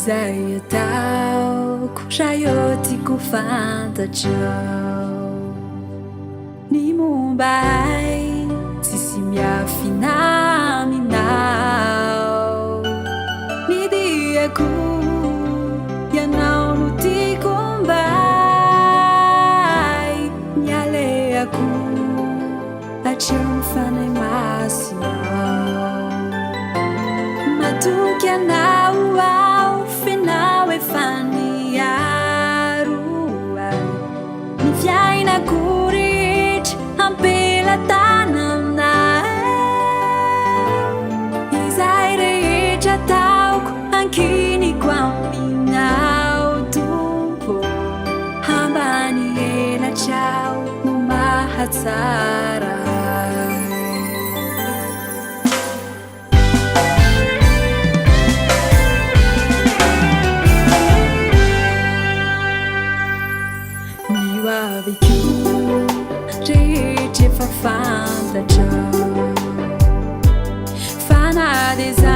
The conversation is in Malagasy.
Izay ataoko raha eo tiako ho fantatrao. Ny momba ahy tsisy miafina aminao. Ny diako ianao no tiako ombay. Ny alehako hatreo ny Fanahy Masinao. Matoky anao aho f'Ianao efa niaro ahy. Ny fiainako rehetra am-pelatananao. Izay rehetra ataoko ankiniko aminao Tompo. Ambany elatrao no mahatsara ahy. Ny ho aviko rehetra efa fantatrao. Fa na dia.